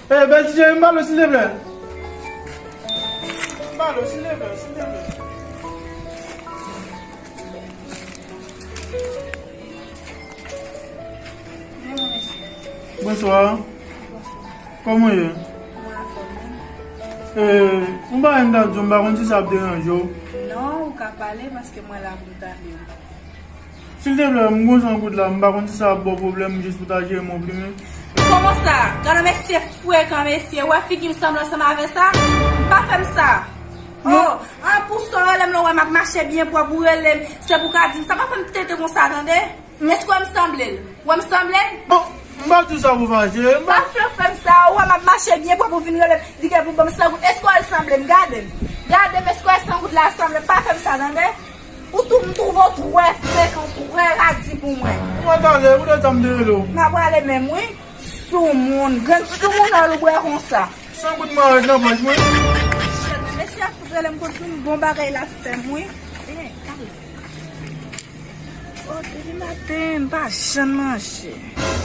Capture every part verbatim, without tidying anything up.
Ey, bèl ti cheri, m pale w, silteplè. M pale w, silteplè, silteplè. Bonswa. Kòman w ye? Mwen anfòm, wi. Eh, yon bagay m ta di w, m pa konn si sa ap deranje w. Non, ou ka pale, paske mwen la pou m tande w. Silteplè, m gon san goud la, m pa konn si sa ap ba w pwoblèm jis pou ta jere m yon plimen. Kòman sa? Gade yon mesye frekan, mesye. Ou wè figi m sanble ansanm avè sa? Pa fè m sa. Oh, an pou sa w rele m lè w wè m ap mache byen pwòp, ou rele m. Se pou w ka di m sa. Pa fè m tete konsa, tande? Èske w wè m sanble l? Ou wè m sanble l? Bon, m pa di w sa pou fache. M pa... Pa fè, fè m sa. Ou wè m ap mache byen pwòp, ou vin rele m. Di ke pou ban m san goud. Èske w wè l sanble m? Gade m. Gade m, èske w wè san goud la sanble m? Pa fè m sa, tande? Ou tou, m twouve w twò frekan, twò radi pou mwen. Ou pa t ale, poutèt sa m te rele w. M ap prale menm, wi. Soumoun, grenn soumoun an lou bwè konsa. San goud mwen arete nan pòch mwen. Shit, men mesye ap fout rele m konn ki bon bagay l ap fè m, wi. Eh, kale. Oh, depi maten, m pa janm manje.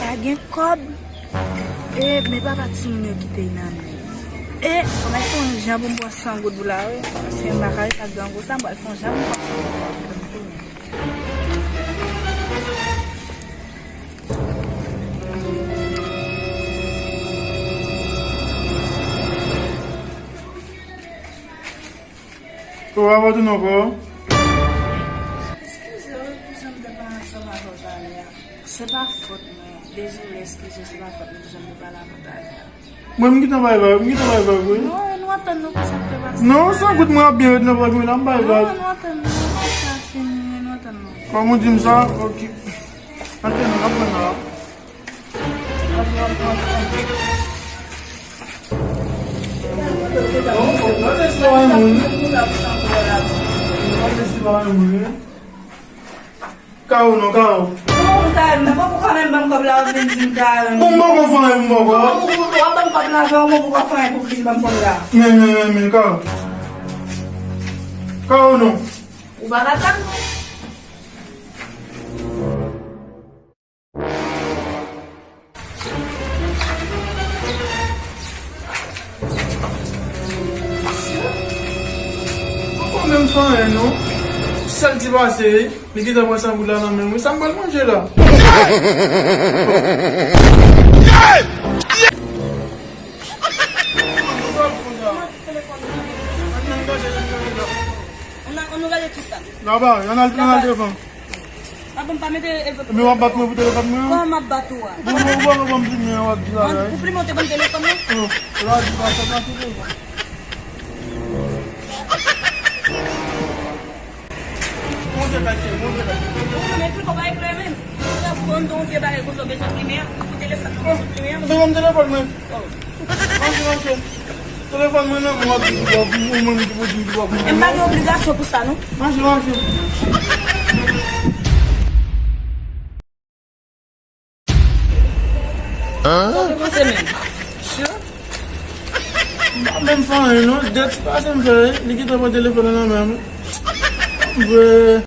Pa gen kòb. E, men papa timoun yo kite y nan men. E, fò m al fè yon jan pou m pran san goud pou la, wi. Paske m pa ka ret ak grangou sa, m pral fè yon jan pou m pran san goud pou m tounen. Ou pa retounen ankò? Eskize, wi, pou jan m te pale ansanm avè w talè a. Se pa fòt mwen. Dezole, eskize, se pa fòt mwen pou jan m te pale avè w talè a. Mwen, m gentan bay vag, m gentan bay vag, wi. Non, nou antann nou pou sa k te pase. Non, san goud mwen ap byen ret nan vag mwen la, m bay vag. Non, nou antann nou pou sa fini, nou antann nou. Kòman w di m sa? Ok. Antre non, n ap pran nan la. Kawo non, kawo. Bon, m poko fè anyen, m poko. W ap ban m kòb la, w ap vin di m kawo. Men, men, men, men, kawo. Kawo non. Ou pa ka tann mwen. Poko menm fè anyen non. Sèl ti pase, li gentan pran san goud la nan men mwen. Sa m pral manje la? Ann al, ann al gade kisa. Laba, ann al, ann al telefòn. Papa m pa mete. Epi w ap bat mwen pou telefòn mwen an? Kòman m ap bat ou a? Bon, bon, bon, bon, m di mwen w ap di la. Pou plimen w te ban m telefòn mwen? Non, la di pa sa nan telefòn. Monte kay cheri, monte kay. Ou menm, epi w pa eklè menm. Ou ta pran yon vye bagay konsa w bezwen plimen an, pou telefòn mwen bezwen plimen an. Ban m telefòn mwen. Oh. Mache, mache. Telefòn mwen nan men w, w ap di ki pwòp, ou menm ki pou di m ki pwòp mwen. E m pa gen obligasyon pou sa, non. Mache, mache. Sa w te panse menm? Sure? M pa menm fè anyen, non. De ti pase m fè, li gentan pran telefòn nan nan men m. Vre.